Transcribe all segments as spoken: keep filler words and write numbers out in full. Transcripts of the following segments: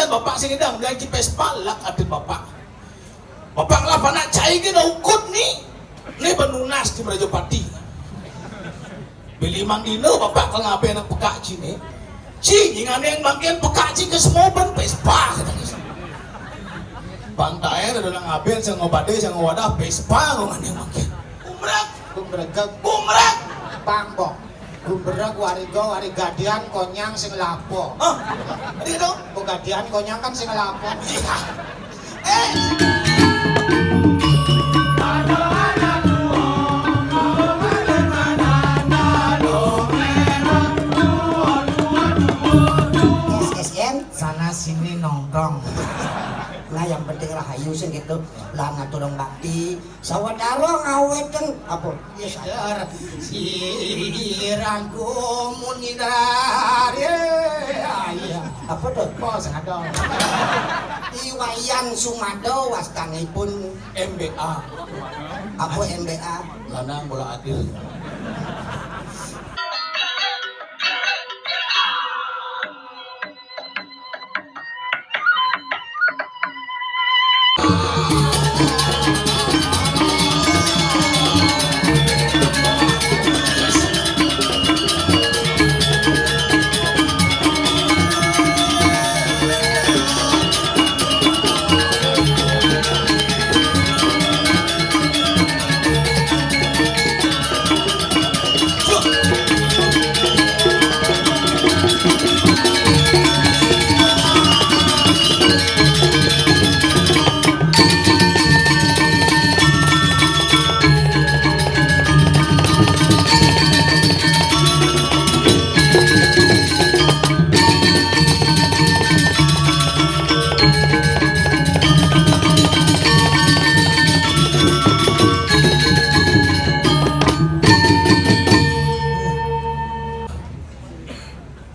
Bapak sing ngidang, beli ci Vespa, lek atin bapak. Bapak ngelah panak cai gén ukud ni. Ni benunas di Merajapati. Beli mang dino bapak ke ngabén pekak ci ni. Ci, nying ané mangkin pekak ci ke semua ben Vespa, kata dia. Bang Taer ada nang ngabén, sing ngobadé, sing ngowadah, Vespa, ngomong ané mangkin. Umrek. Gumregeg. Umrek. Bang, bok. Gumbreg wariga, wari gadian konyang sing lapo. Hah? Tadi itu? Pegadian konyang kan sing lapo. Iya. Eh. S S N, sana sini nongkrong. Nah, yang penting rahayu sing gitu. Lah ngatur dong bakti. Sawetara ngawéten apa? Sirangku munidar. Iya. Apa to? Bos ada. I Wayan Sumada wastanipun M B A. Apa M B A? Lanang bola adil.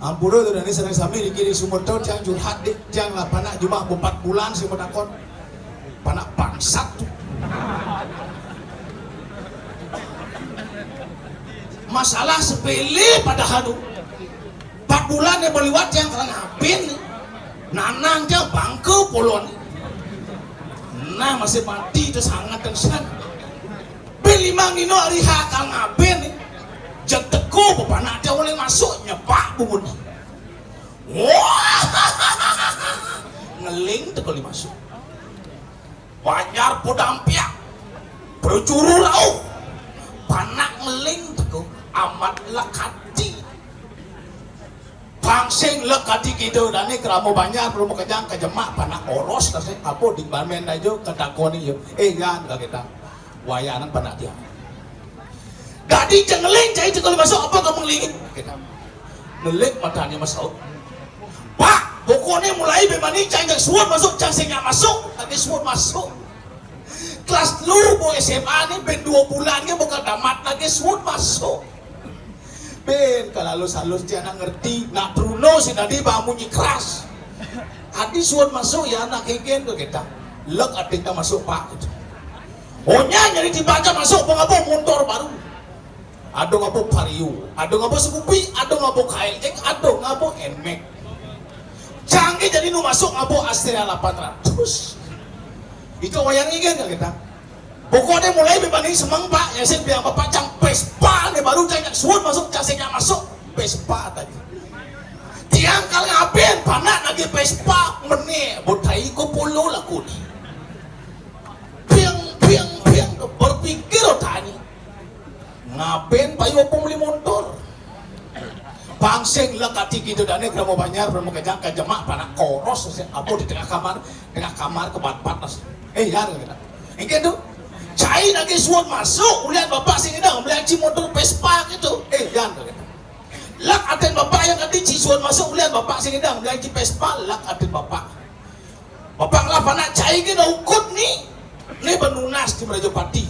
Ampura to dané sareng sami niki di Sumedha, tiang curhat, Dik, tiang lah panak jumah empat bulan sing matakon. Panak bangsat to. Masalah sepélé padahal to. Empat bulan yang berliwat tiang kalah ngabén. Nanang tiang bangka polon. Nah, masih mati to sanget tengsan. Bén limang dina ari ha kalah ngabén. Jeg teka pepanak tiang uling masuk nyepak bungut. Wah! Ngeling teka uling masuk. Banjar Podampiak. Prajuru rauh. Panak ngeling teka amat lekati. Pang sing lekati kida dané krama banjar, krama kejang, kejemak, panak oros, kasih apa di bamen aja, ketakoni ya. Eh, yan, kagéta. Wayanan panak tiang. Dadi jeg ngeling cai teka uling masuk, apa kamu ngelingin? Kagéta. Ngeling matané masaut. Pak, pokokné mulai bé mani cai jeg suud masuk, cai sing nyak masuk, lagi suud masuk. Kelas telu bo S M A ni bén dua bulan gé bakal tamat lagi suud masuk. Bén kalau halus-halus dia nak ngerti, nak Bruno sing dadi bang munyi keras. Adi suud masuk ya anak kegén to kita. Lek adi kita masuk Pak gitu. Onya nyari dibaca masuk pengabo motor baru. Ada ngabo Vario, ada ngabo Scoopy, ada ngabo K L X, ada ngabo Nmax. Cang gé jadi nu masuk ngabo Astrea delapan ratus. Itu wayang ingin ya kita. Pokokné mulai bé bani semeng Pak, ya sing biang bapak cang Vespa né baru cang nyak suud masuk, cang sing nyak masuk Vespa tadi. Tiang kal ngabén panak lagi Vespa mené botai ko polo laku ni. Piang, piang, piang, berpikir tani. Ngabén payu apa meli motor? Pang sing lek ati kida dané krama banjar, krama kejang, kejemak, panak koros, sing apa di tengah kamar, tengah kamar kebat-bat mas. Eh, ya, kata. Engké to. Cai lagi suud masuk, ulian bapak sing ngidang, beli ci motor Vespa gitu. Eh, ya, kata. Lek atin bapak yang ati ci suud masuk, ulian bapak sing ngidang, beli ci Vespa, lek atin bapak. Bapak ngelah panak cai gén ukud ni. Ni benunas di Merajapati.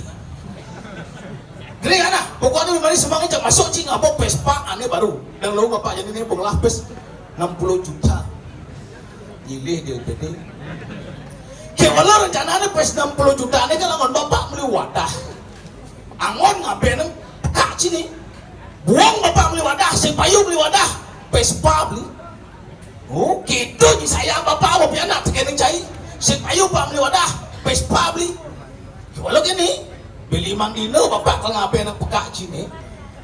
Gini kan ah, pokokné mari semangin cak masuk ci ngabok Vespa ané baru. Dan lalu bapak jadi ni pengelah pes enam puluh juta. Nyilih di U P D. Kewala rencanané pes enam puluh juta ni kan angon bapak meli wadah. Angon ngabén pekak ci ni. Buang bapak meli wadah, sing payu meli wadah, Vespa beli. Oh, gitu ni sayang bapak, bapak Vespa beli. Walau gini, beli mang dino bapak kalau ngapain pekak cini.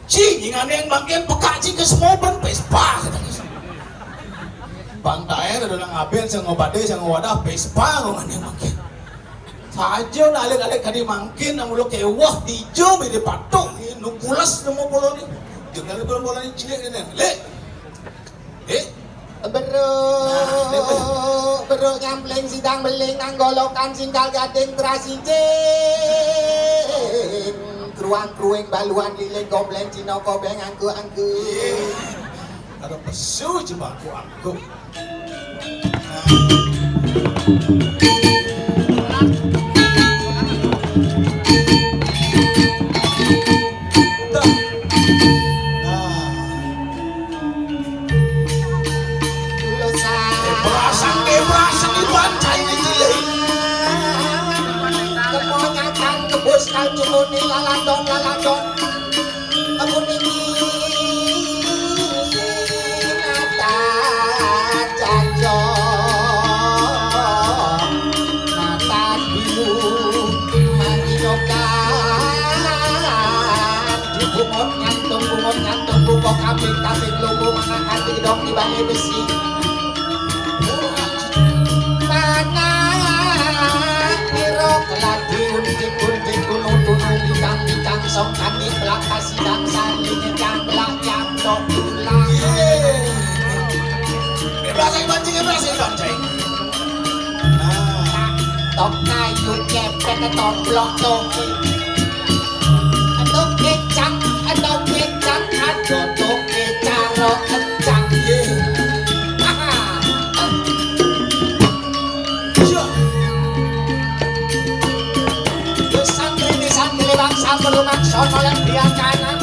Ci, nganeng mangkin pekak ci ke semua ben Vespa. Bang Daer ada nang aben, saya ngobade, saya ngowadah Vespa, nganeng mangkin. Saja nak alik-alik kadi mangkin, nang mulo kewah, dijo, bede patok, nu pules nemu bola ni. Jangan bola-bola ni cilik ni. Lek. Eh? Beruk, beruk nyampling sidang beling nang golokan singkal gading terasijing. Kruang kruing baluan liling gombleng Cina kobeng angku-angku. Ada pesu je bangku-angku. Nah. Kebrasan, kebrasan iban cai ni cilik. Kemonyakan kebus kalcuni laladon, laladon. Aku niki nata jajo, nata biu, mangi nyokan. Dibungut ngantung, bungut ngantung, buka kambing, kambing lumbu, mangakan di gedong di balai besi. Mana ira keladi untik-untik, gunung-gunung, bintang-bintang, songkani belaka sidang, sali nyejang belak jangkok tulang. Ibrahim pancing, Ibrahim pancing. Nah. Tok kayu cepet, toplok toki. Toki cang, toki cang, aduh toki caro kencang. Haha. Santri di santri bangsa berumah sono yang biar kanan.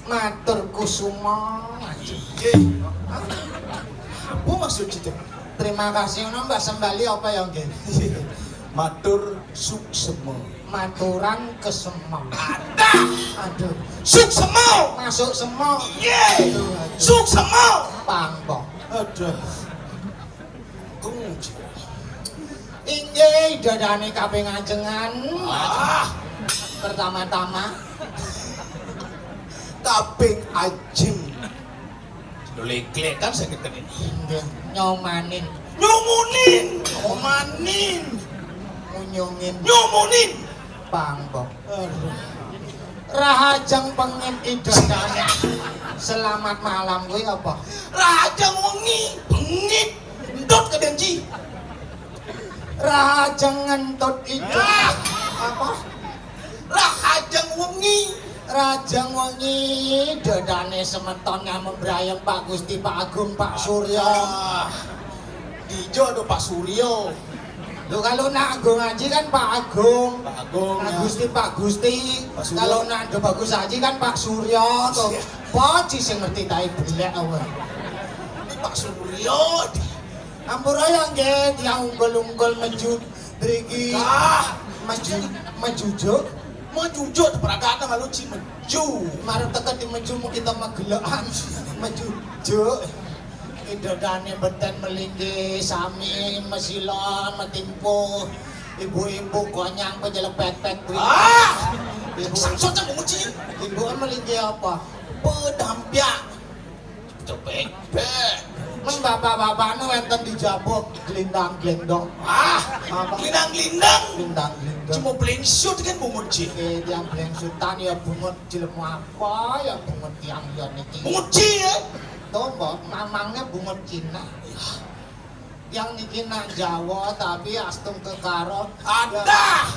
Matur kusuma. Apa maksud itu? Terima kasih, ngono Mbah Sembali apa ya, nggih? Matur suksema. Maturan kesema. Aduh. Suksema. Masuk sema. Iya. Aduh, aduh. Suksema. Pangkok. Aduh. Inggih, dadane kaping ajengan. Ah. Pertama-tama. Kaping ajeng. Lho, leklek kan sakit ini. Nggih, nyomanin. Nyumunin, nyomanin. Munyungin. Nyumunin. Pangkok. Aduh. Rahajeng pengit ida dane. Selamat malam kuwi apa? Rahajeng wengi, pengit. Entut kedenci. Rahajeng ngentut ida. Ah. Apa? Rahajeng wengi. Rahajeng wengi, dadane semeton ngamembrayem Pak Gusti, Pak Agung, Pak Surya. Ah. Dijo aduh Pak Surya. Lho, kalau nak Agung Aji kan Pak Agung. Pak Agung, Pak ya. Gusti, Pak Gusti. Pak Surya. Kalau nak Ndo Bagus Aji kan Pak Surya to. Iya. Poci sing ngerti tai belek awe. Ini Pak Surya. Ampura ya nggih, tiang unggul-unggul meju driki. Ah. Meju, mejujuk. Mejujuk, peragatan malu ci meju. Marep teket di meju mu kita megelekan. Mejujuk. Dodane beten melinggih, sami mesilon, metimpuh. Ibu-ibu konyang pejelepet-pet. Ah! Ibu, sangsot cang menguci. Ibu melinggih apa? Pedampiak. Cepek. Men bapak-bapak nu wenten di jabuk gelindang-gelindong. Ah, apa? Gelindang-gelindang. Gelindang-gelindong. Cuma belingsut kan bungut, Ji. Eh, yang belingsutan ya bungut jelema apa ya bungut yang ya niki. Bungut, Ji, ya? Tuh, Mbok, mamangnya bungut Cina. Yang niki nak Jawa tapi astung kekaro. Ada.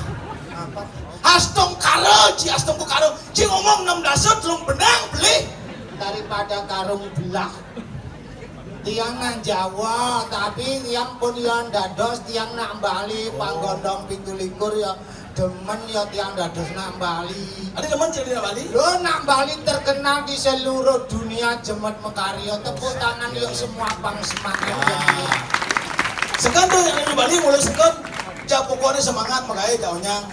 Apa? Astung karo, Ji, astung kekaro. Ji ngomong enam dasar telung benang beli. Daripada karung belah. Tiang nang Jawa, tapi tiang pun yo dados tiang nak Bali, panggondong pitu likur ya demen ya tiang dados nak Bali. Ada demen jadi nak Bali? Lo nak Bali terkenal di seluruh dunia, jemet mekarya, tepuk tangan yuk semua pang semangat. Wah. Sekan tuh yang di Bali mulai sekan. Cak pokoknya semangat makanya cak onyang.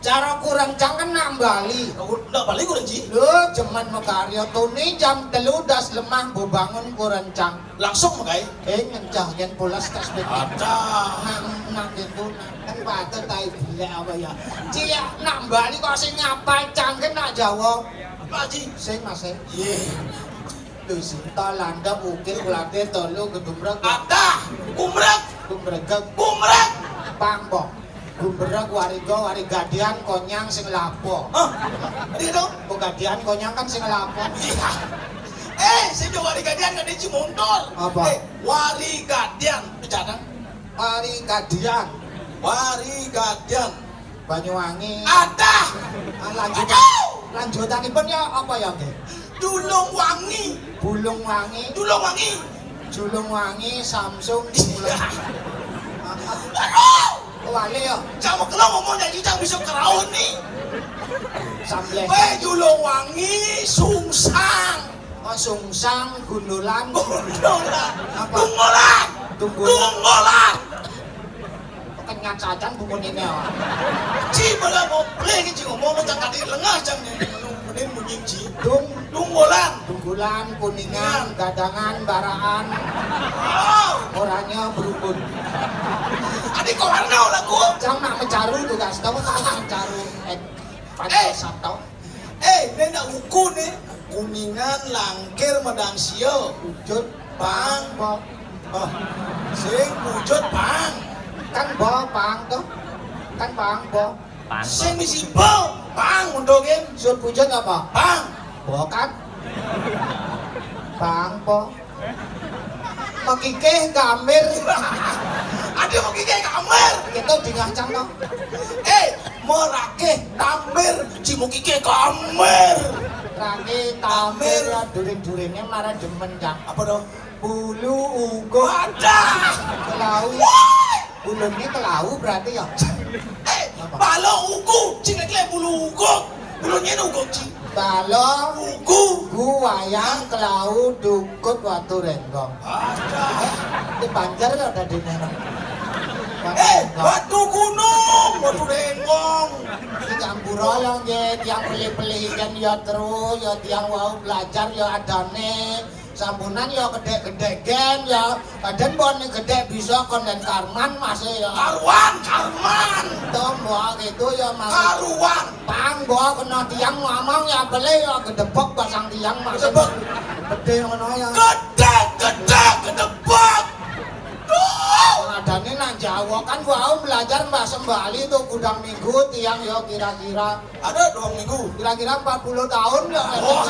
Cara kurang cang kan nak Bali. Aku nak Bali kurang, Ji. Lo jemen mekarya, tuni jam telu das lemah bebangun kurang cang. Langsung megai. Eh, ngencah gen pulas tas betul. Ada. Nang, nang gitu, nang. Kan patut tai bule apa ya? Ci ya, nak Bali kok sing ngapal cang kan nak Jawa. Apa, Ji? Sing, Mas, sing. Ye. Lho, sinta, landep, ukir, kulade, tolu, gedumrek. Ada. Gumrek. Gumregek. Gumrek. Pang, Mbok. Gumbrek, wariga, warigadian, konyang, sing lapo. Hah? Tadi itu? Pegadian, konyang kan sing lapo. Iya. Eh, sing warigadian kan di Cimontor. Apa? Eh, warigadian. Pecanan. Warigadian. Warigadian. Banyuwangi. Ada. Ah, lanjut. Aduh. Lanjutanipun ya apa ya, nggih? Dulung Wangi. Bulung Wangi. Dulung Wangi. Julung Wangi, Samsung. Iya. Aduh. Wali ya. Cang kelo ngomong nyanyi cang bisa keraun nih. Sambleh. Weh, Julung Wangi, Sungsang. Oh, Sungsang, Gundulan. Gundulan. Apa? Tunggolan. Tunggolan. Tunggolan. Kenyat sajan bungut ini, oh. Ci, malah mau play, Ci, ngomong, cang kadi lengah, cang nih. Mending bunyi, Ci. Dung. Tunggolan. Tunggulan, Kuningan, Gadangan, Baraan. Oh. Orangnya berukun. Adi kok warna lagu? Cang nak mecaru tuh, guys. Tahu tak mecaru? Eh, Pantai Sabto. Eh, ini nak uku nih. Kuningan, Langkir, Medang Sio. Wujud. Pang. Bo. Oh. Sing wujud pang. Kan bo pang tuh. Kan pang bo. Pang. Sing misi bo. Pang untuk gen. Sut wujud apa? Pang. Bo kan. Pang bo. Mekikih kamir. Ada mekikih kamir. Kita dingah cang no. Eh, merakih kamir, ci mekikih kamir. Rakih tamir ya durin-durinnya marah demen cang. Apa dong? Bulu ugo. Ada. Kelau. Woi. Bulungnya kelau berarti ya. Eh, apa? Balo uku, ci lek bulu ugo. Bulungnya ugo ci. Balo. Uku. Gu wayang kelau dukut watu renggong. Ada. Di Banjar ya tadi nih. Eh, Watu Gunung, Watu Renggong. Ini campur ya nggih, tiang pelih-pelih kan ya terus, ya tiang wau belajar ya adane. Sampunan ya gedek-gedek gen ya. Kadang bon gedek bisa konden Karman masih ya. Karuan, Karman. Tombo gitu ya Mas. Karuan. Pang bo kena tiang ngomong ya pelih ya gedebek pasang tiang masih. Gedebek. Gede ngono ya. Gedek, gedek, gedebek. Tuh. Adane nang Jawa kan wau belajar bahasa Bali tuh gudang minggu tiang ya kira-kira. Ada dua minggu. Kira-kira empat puluh tahun ya. Oh.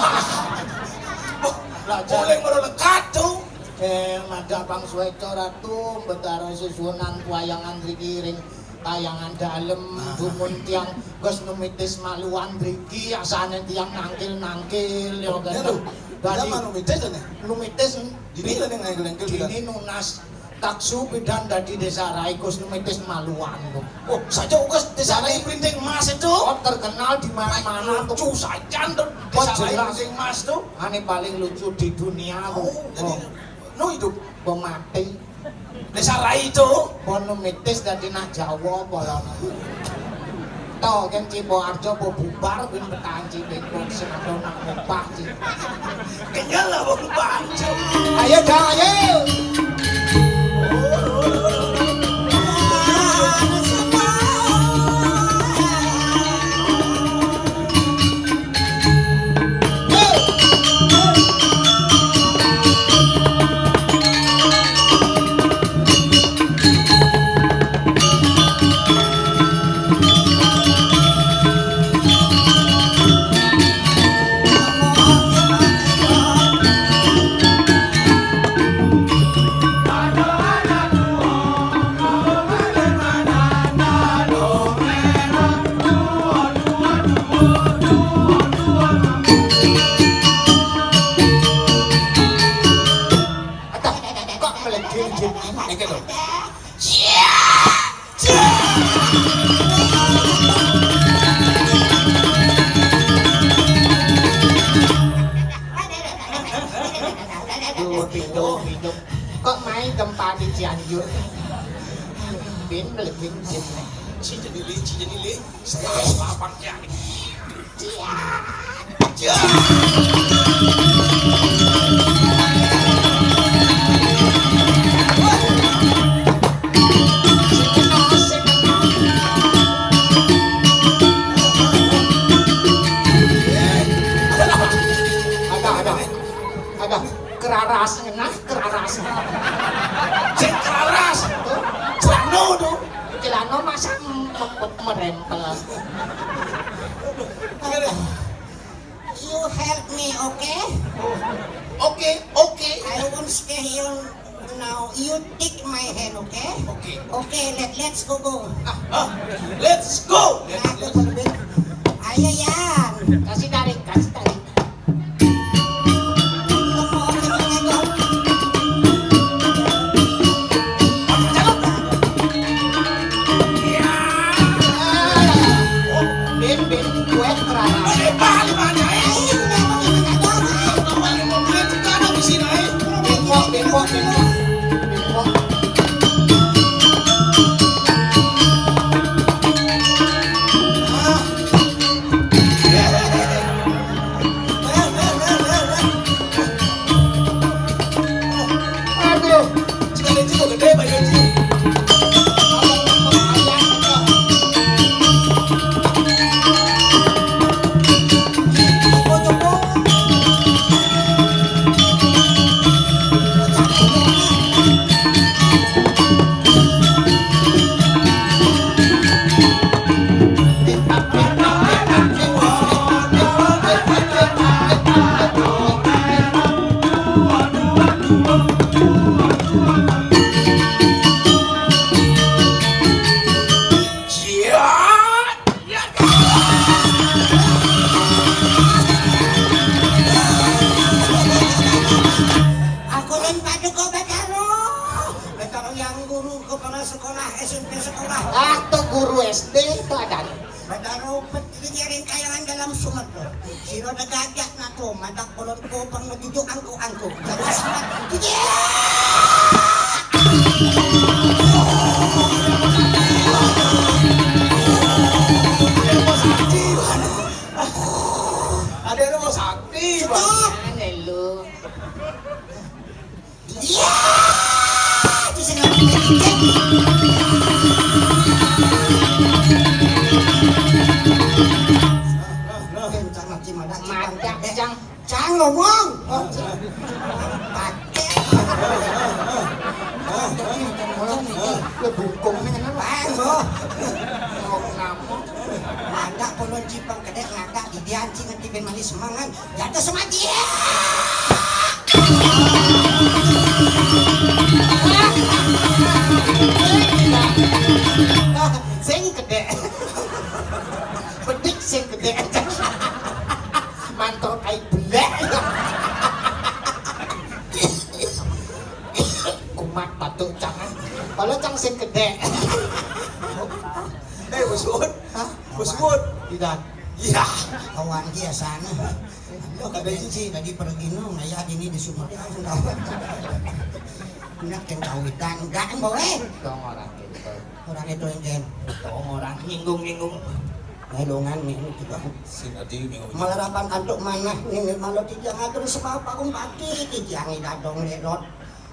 Belajar. Boleh merulekat tuh. Eh, madah pang suweca Ratu, Betara Sesuunan Wayangan riki ring Kayangan Dalem, ah, dumun tiang Gus Numitis Maluan riki, asane tiang nangkil-nangkil ya kan. Lho, dadi zaman Numitis ne? Numitis dini lho ning nangkil-nangkil. Dini nunas taksu pidan dadi Desa Rai Gus Numitis Maluan lho. Oh, saja Gus Desa Rai Printing Mas itu. Oh, terkenal di mana-mana tuh. Lucu saja tuh. Oh, Desa Rai jelas. Printing Mas tuh. Ane paling lucu di dunia tuh. Oh, jadi, oh, no hidup. Pemati. Desa Rai itu. Pon Numitis dadi nak Jawa apa lho. To kan ci bo arjo bo bubar bin petang ci bin bong sing ado nak ngupah ci. Kenyal lah bo bubar ci. Ayo dong, ayo. Aduh, kok melejit-jit ini gitu? Duh, pindho, pindho. Kok main gempa di Cianjur? Bin, bin, bin. Cijenili, cijenili. Saya harus lapar ya. Ada, ada. Ada. Keraras ngenah, keraras. Sing keraras. Celano tuh. Celano masa m-, m-, merempel. You help me, okay? Okay, okay. I won't stay here now. You take my hand, okay? Okay. Okay, let, let's go, go. Ah, ah, let's go. Nah, let's go. Ayo, Yan. Kasih tarik, kasih tarik. Bin, bin, kue kerana. Bengkok, bengkok, bengkok. Bengkok. Aduh, Aku len Paduka Batara. Batara yang guru kepala sekolah S M P sekolah. Ah, to guru S D to ada. Batara upet dijaring kayangan dalam sumet. Sira negajak natu madak polon kopang mejujuk angku-angku. Terus mat. Ada rumah sakti, Bang. Stop. Aneh lu. Iya. Itu sing ngomong. Kencang lagi madak. Madak, Cang. Cang ngomong. Oh, Cang. Pakai. Lu bungkung nih, kenapa? Ayo. Mau ngamuk. Madak polon cipang kedek ngadak di dia anjing ngerti ben manis semangan. Jatuh sama dia. Sing kedek. Bedik sing kedek. Mantel kai belek. Kumat batuk Cang. Kalau Cang sing kedek. Eh, Bos Bud. Hah? Bos Bud. Tidak. Iya. Kawan dia sana. Lo kada cici tadi pergi no, ngaya dini di Sumatera sudah. Nak keng kawitan, enggak boleh. Dong orang itu. Orang itu yang dong orang nyinggung-nyinggung. Helongan nih juga. Sing adi nih. Malarapan antuk manah nih, malah titiang atur sembah parum bakti, titiang idadong lerot.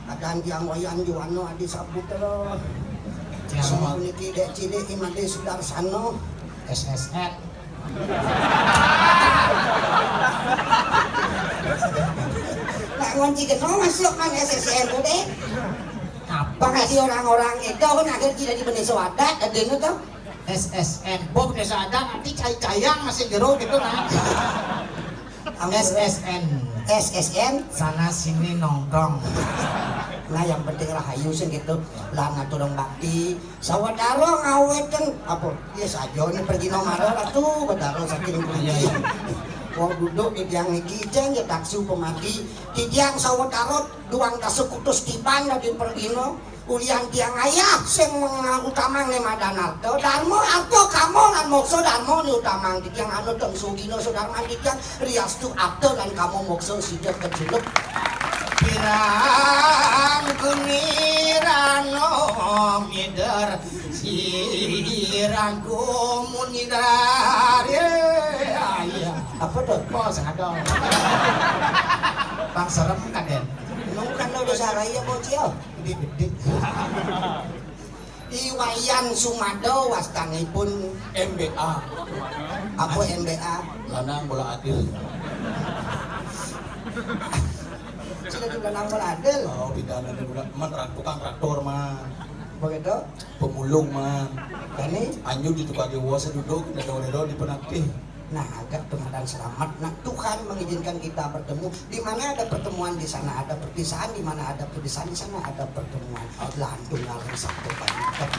Kadang tiang Wayan Juwana adi Saputra. Tiang semua niki Dek Cilik Imade Sudarsana. S S N. Nak ngonci kena masuk man S S N tu, Dek. Apa kali orang-orang itu kan akhir tidak di Bendesa Adat, ada itu tuh. S S N, Bob Desa Adat, nanti cai-caiang masih jero gitu kan. S S N. S S N. Sana sini nongkrong. Nah, yang penting rahayu sing gitu. Lah ngaturang bakti, sawetara ngawéten apa? Ya saja nih pergi nomara ratu, betara saking puji. Wong duduk di tiang niki, ceng ya taksu pemati. Di tiang sawetara duang tasuk kutus tiban dadi pergina. Ulian tiang ayah sing mengutamang nih madan arta. Darma arta kama lan moksa darma nih utamang. Di tiang anu teng sugina sudarman di tiang riastu arta lan kama moksa sida kejuluk. Pirang kunirano mider sirang kumunidar. Apa tuh? Oh, sengaja. Bang serem kaden. Nungkan lo desa raya bocil. Gede-gede. I Wayan Sumada wastanipun M B A. Apa M B A? Lanang bola adil. Sudah di lanang bola adil. Oh, pidana di bola. Man, tukang traktor, man. Begitu? Pemulung, man. Ini? Anjur di tukang dewa seduduk, dan orang di penatih. Nah, agak tumadan selamat. Nah, Tuhan mengizinkan kita bertemu. Di mana ada pertemuan, di sana ada perpisahan. Di mana ada perpisahan, di sana ada pertemuan. Lantung ngalih satu banyak.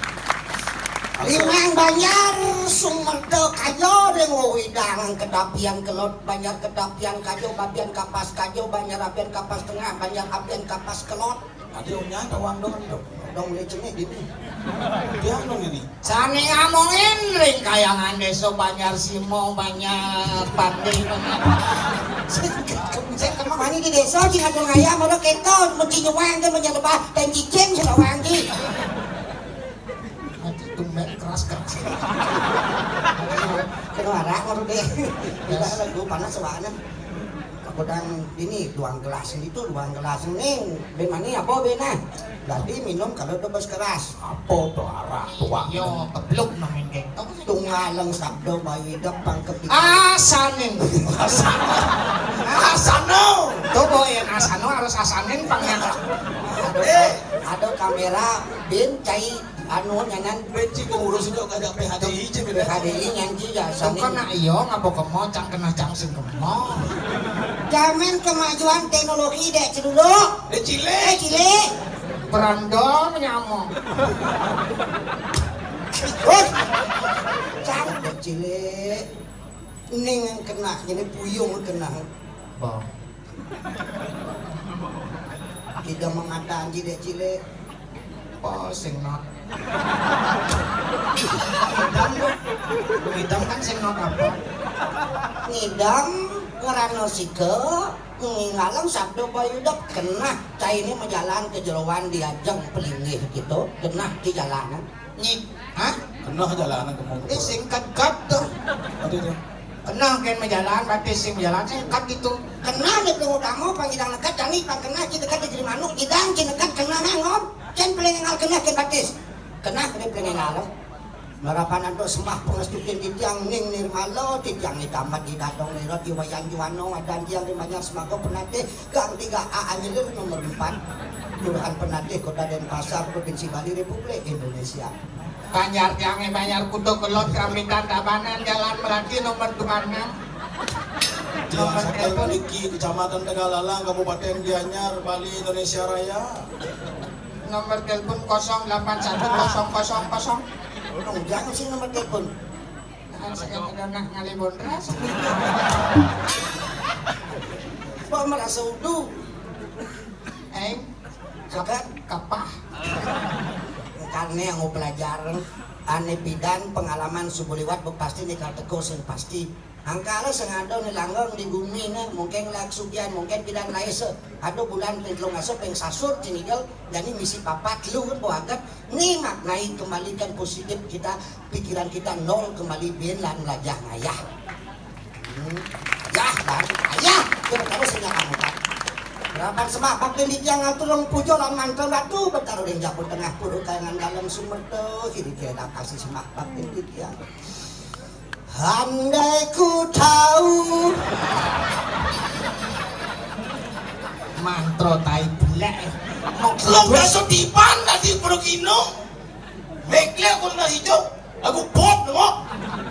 Limang banjar sumerta kajo ring wewidangan kedapian kelot, banjar kedapian kajo, babian kapas kajo, banjar apian kapas tengah, banjar apian kapas kelot. Adi unyang tawang dong nih dong. Dong mulai cengek dini. Dia dong ini. Sane amongin ring kayangan desa Banjar Simo, Banjar Pandi, Banjar. Sing kemana di desa sing ada ngayam ada keto mesti nyuwang ke menyelebah dan cicing sudah wangi. Nanti tumbek keras-keras. Kena arak baru deh. Kita lagu panas soalnya. Aku dang ini duang gelas itu duang gelas ini. Bemani apa bena? Jadi minum kalau udah bos keras. Apa tuh arah tuang? Yo, kebluk namin geng. Tunggaleng sabda bayi depang kepikiran. Asanin. Asano. Tuh boy yang asano harus asanin pangnya. Ada, ada kamera bin cai anu nyanan. Benci pengurus itu kagak P H D I aja beda. P H D I nyanci ya asanin. Bukan nak iyo ngapa kemo cang kena cang sing kemo. Jamin kemajuan teknologi dek ceduluk. Dek cilik. Dek cilik. Berandal nyamuk. Woi. Cang dek cilik. Ning kena jadi puyung kena. Bang. Kita mengata anji dek cilik. Oh, sing not. Ngidam, ngidam kan sing not apa? Ngidam ngerano sika, ngalem sabda bayudep kenah. Cai ini majalan ke jeroan diajeng pelinggih gitu, kenah di jalanan. Nyik, hah? Kenah jalanan kemong. Eh, singkat kat tuh. Aduh, tuh. Kenah kan majalan, batis sing majalan, singkat gitu. Kenah ni pelung utama, pangidang nekat, jani pang kenah, ci dekat di manuk, gidang, ci nekat, kenah ngangon. Cen paling engal kenah, cen batis. Kenah ni paling engal. Marapan antuk sembah pangastutin titiang Ning Nirmala, titiang itamat di Dadong Lerot, di Wayan Juwana, adan tiang di Manyar Semaga Penatih, gang tiga A Anyelir nomor empat, Kelurahan Penatih, Kota Denpasar, Provinsi Bali, Republik Indonesia. Banjar tiangé Banjar Kuta Kelot, Krambitan Tabanan, Jalan Melati nomor dua enam. Nomor telepon. Niki Kecamatan Tegalalang, Kabupaten Gianyar, Bali, Indonesia Raya. Nomor telepon kosong delapan satu kosong kosong kosong. Untung jangan sih nomor telepon. Nah, saya ada nak ngalih bondras. Kok merasa udu? Eh, siapa? Kapah. Kan Né anggo pelajaran, ané pidan pengalaman subuh liwat, bek pasti né kal teka sing pasti. Angkara sing ada né langgeng di gumi né, mungkin lak sugihan, mungkin pidan laisa. Ada bulan ping telung asa ping sasut cinigel, jani misi papat lu kan bawaget. Né maknai kembalikan positif kita, pikiran kita nol kembali, bin lan lajah ngayah. Hmm. Yah, lan ayah, dia berkata sing nyakan muka. Rapat sembah bakti di tiang atur rong puja lan mantra ratu, bertaruh ring Jabun Tengah pura kayangan dalem sumerta, kiri kiri kasih sembah bakti di tiang. Andai ku tahu. Mantra tai belek. Mau Lo gak sedipan tadi perut ino. Meklek aku tengah hijau. Aku bot nengok.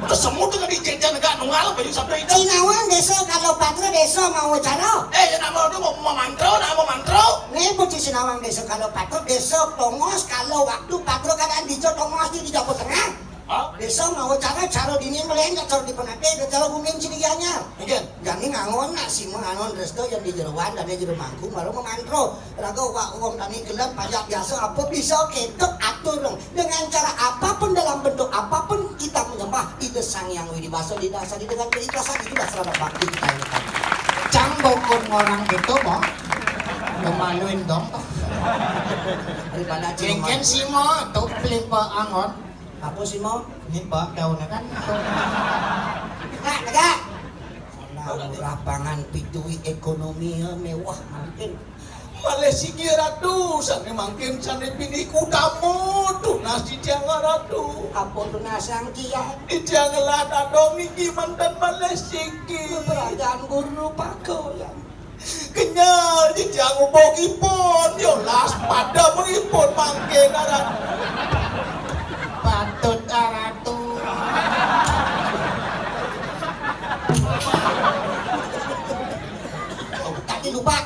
Udah semut tengah di jajan negak nungal baju sabda hijau. Sinawang desa kalau patra desa mau cara. Eh, ya nama tu mau mantra, nama mantra. Né bocah Sinawang desa kalau patra desa tongos kalau waktu patra keadaan di tongos di Jawa Tengah. Hah? Desa mau cara, cara dini melain, cara di penate, cara gumin sini anyar. Mungkin. Jani ngangon nak sima ngangon resto yang di jeroan dan di jero mangku baru memantro. Raga wak wong tani gelem pajak biasa apa bisa ketok atur dong. Dengan cara apapun, dalam bentuk apapun kita menyembah Ida Sang Hyang Widi Wasa, didasari dengan keikhlasan, itulah sarana bakti kita ini. Cang bokon orang gitu, Bang. Ngemaluin dong. Daripada cuma Jengken sima tuh pelimpa angon. Apa sih mau? Ini bak daun kan? Tegak, tegak. Nah, lapangan pitui ekonomi ya, mewah makin. Malaysia ratu, sana makin sana bini kutamu tuh nasi tiang ratu. Apa tuh nasang kian? Di tiang ngelat ada minggi mantan Malaysia. Kerajaan guru pakai ya. Kenyal di tiang ubok ipun, yo las pada mengipun mangkin aran. Patut aratu. Tadi lupa.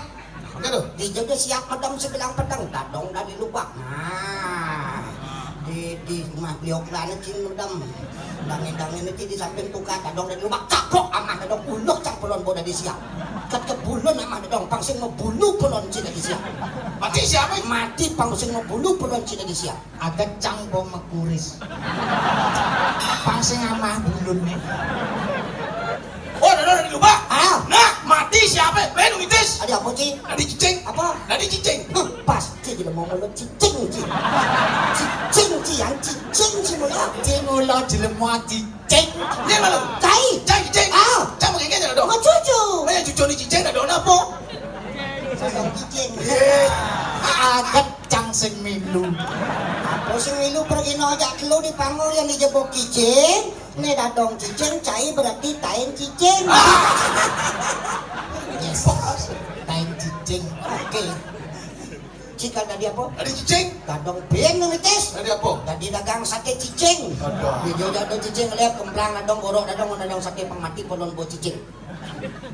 Enggak tuh. Di jaga siap pedang sebilang pedang, dadong dari lupa. Nah, di di rumah beliau kelana cing medem. Dangin-dangin aja di samping tukar, dadong dari lubak, caprok amah dadong, uluh cang pelon boda di siap. Ket kebulun amah dadong, pang sing mebulu pelon cina di siap. Mati siapa? Mati pang sing mebulu pelon cina di siap. Ada cang bom mekuris. Pang sing amah bulun. Oh, dadong dari lubak. Ah. Nah, mati siapa? Ben umitis. Ada apa cing? Ada cicing. Apa? Ada cicing. Huh, pas. Ci jelema mulo cicing ci. Cicing ci yang cicing ci mulo. Ci mulo jelema cicing. Iya malu. Cai. Cai cicing. Ah. Cai pakai kayaknya dong. Mau cucu. Banyak cucu ni cicing ada apa? Sayang cicing. Aget cang sing milu. Apa sing milu pergi nojak kelu di panggung yang dijebok cicing? Ini dadong cicing, cai berarti tain cicing. Yes. Tain cicing. Oke. Cikal tadi apa? Tadi cicing. Dadong bin ngitis. Tadi apa? Tadi dagang sate cicing. Aduh. Di Jogja ada cicing, lihat kemplang dadong, borok dadong, dadong sate pang mati polon bo cicing.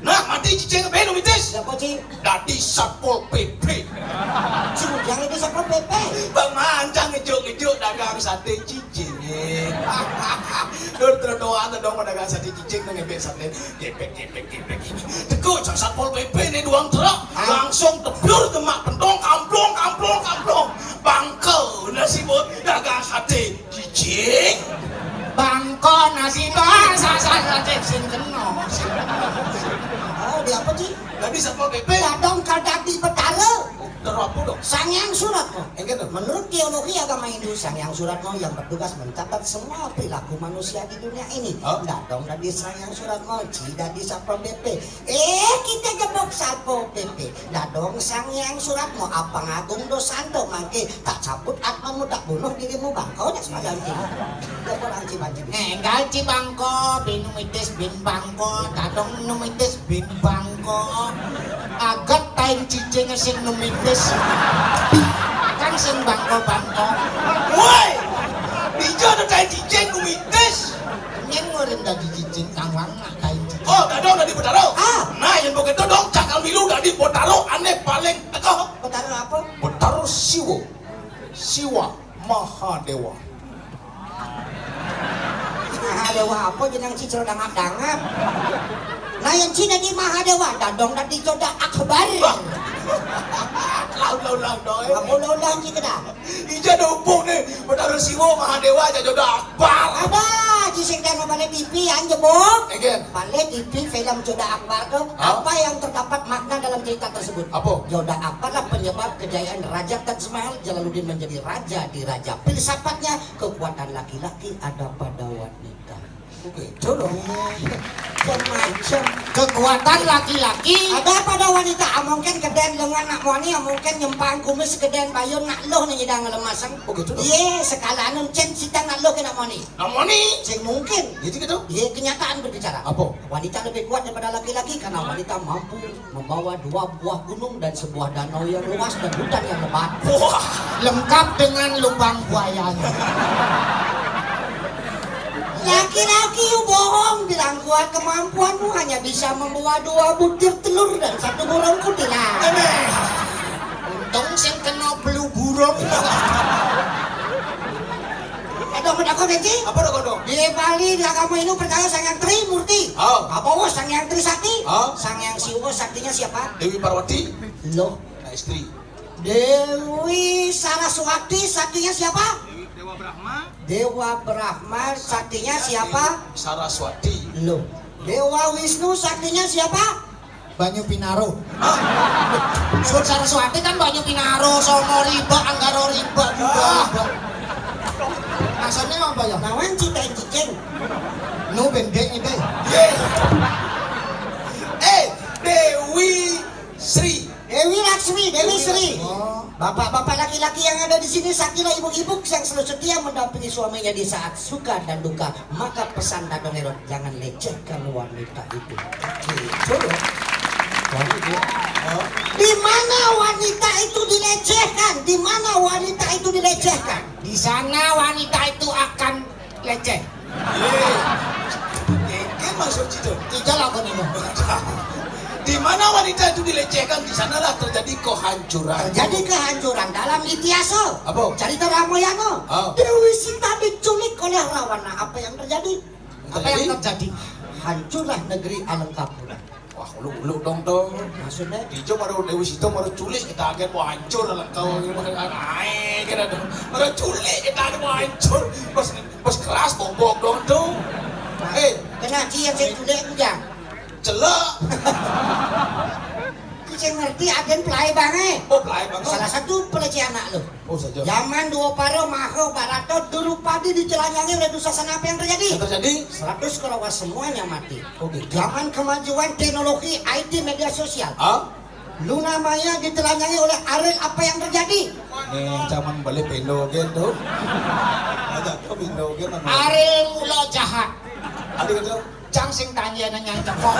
Nah, mati cicing bin ngitis. Siapa cing? Dadi Satpol P P. Cing, jangan di Satpol P P. Bang Mancang ngejuk-ngejuk dagang sate cicing. Dur trotoar dadong dagang sate cicing nang ngepek sate. Gepek, gepek, gepek, gepek. Teko cak Satpol P P ni duang truk. Ah. Langsung teblur demak pentong, kamplong, kamplong, kamplong. Bangka nasi bot dagang sate cicing. Bangka nasi bot, sasar sate sing kena, sing kena, sing kena. Oh, di apa, Ci? Dadi Satpol P P. Dadong kal dadi betara. Betara apa dong? Sang Hyang Suratma. Enggak dong. Menurut teologi agama Hindu, Sang Hyang Suratma yang bertugas mencatat semua perilaku manusia di dunia ini. Hah? Dadong dadi Sang Hyang Suratma, Ci dadi Satpol P P. Eh, kita jebok Satpol P P. Dadong Sang Hyang Suratma, apa ngagung dosanto mangke, tak cabut atmamu, tak bunuh dirimu, bangko, dak semacam itu. Jebok Ci Banci. Enggal Ci bangko, bin numitis, bin bangko, dadong numitis, bin bangko. Agat tain cicing sing numitis. Kan sing bangko-bangko. Woi, dija ada tain cicing numitis. Nyeng ngurin dadi cicing kang wang nak tain cicing. Oh, dadong dadi Botaro. Ah. Nah, yang begitu dong, cakal milu dadi Botaro, aneh paling teko. Botaro apa? Botaro Siwo. Siwa Mahadewa. Mahadewa apa jeneng cicil dangap-dangap? Nah, yang Cina di Mahadewa, dadong dadi Joda Akbar. Laun-laun doi. Apa laun-laun Ci kedah? Ija dopong nih, Botaro Oh, Mahadewa aja jodoh Akbar. Apa? Ci sing kan balik T V yang jebok. Again. Balik T V film Joda Akbar tuh. Hah? Apa yang terdapat makna dalam cerita tersebut? Apa? Joda Akbar lah penyebab kejayaan Raja Taj Mahal. Jalaluddin menjadi raja di raja. Filsafatnya kekuatan laki-laki ada pada wanita. Oke. Dulu. Macam-macam. Kekuatan laki-laki. Ada pada wanita, ah, mungkin keden lengan nak moni, ah, mungkin nyempang kumis keden bayun nak loh nih nyidang lemasang. Oh, gitu. Iya, sekalian cen sita nak loh kena moni. Namoni. Sing mungkin. Gitu gitu. Iya, kenyataan berbicara. Apa? Wanita lebih kuat daripada laki-laki karena wanita mampu membawa dua buah gunung dan sebuah danau yang luas dan hutan yang lebat. Wah. Lengkap dengan lubang buayanya. Laki-laki you bohong bilang kuat, kemampuanmu hanya bisa membawa dua butir telur dan satu burung kuntilanak. Aneh. Untung sing kena belu burung. Ada mendapat benci? Apa dong dong? Di Bali di agama Hindu percaya Sang Yang Trimurti. Oh. Apa was Sang Yang Trisakti? Oh. Sang Yang Siwa saktinya siapa? Dewi Parwati. Loh. Nah, istri. Dewi Saraswati saktinya siapa? Dewa Brahma saktinya siapa? Saraswati. Loh. Dewa Wisnu saktinya siapa? Banyu Pinaro. Sun Saraswati kan Banyu Pinaro, Sono Riba, Anggaro Riba, Budo Riba. Maksudnya apa ya? Nawan cita cicing. Nu bendek ini. Eh, Dewi Sri. Dewi Laksmi, Dewi Sri. Oh. Bapak-bapak laki-laki yang ada di sini, sakilah ibu-ibu yang selalu setia mendampingi suaminya di saat suka dan duka. Maka pesan Dadong Herod, jangan lecehkan wanita itu. Oke, coba. Wanita. Di mana wanita itu dilecehkan? Di mana wanita itu dilecehkan? Di sana wanita itu akan leceh. Kan maksud itu. Tidak lah kau ini. Di mana wanita itu dilecehkan, di sanalah terjadi kehancuran. Terjadi kehancuran dalam itihasa. Apa? Cerita Ramayana. Oh. Dewi Sita diculik oleh Rawana. Apa yang terjadi? Apa yang terjadi? Hancurlah negeri Alengkapura. Wah, uluk-uluk dong dong. Maksudnya? Dijo baru Dewi Sita baru culik kita agen mau hancur lah kau ini makan air kan ada. Baru culik kita agen mau hancur. Pas pas keras bobok dong tuh. Eh, Kena ci yang saya culik bujang. Celek. Saya ngerti agen pelai bangai. Oh, pelai banget. Salah satu pelecehan anak lo. Oh, saja. Zaman dua para maha barata Drupadi ditelanjangi oleh Dursasana, apa yang terjadi? Yang terjadi? Seratus Korawa semuanya mati. Oh, gitu. Zaman kemajuan teknologi I T media sosial. Ah? Luna Maya ditelanjangi oleh Ariel, apa yang terjadi? Nih, zaman balik Indo gitu. Ada tuh Indo gitu. Ariel mula jahat. Ada gitu. Cang sing tanya nanya cekok.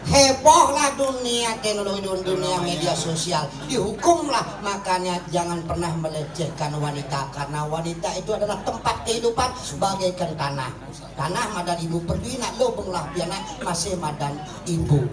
Hebohlah dunia teknologi dan dunia media sosial. Dihukumlah, makanya jangan pernah melecehkan wanita karena wanita itu adalah tempat kehidupan bagaikan tanah. Tanah madan ibu pergi nak lo benglah pianak masih madan ibu.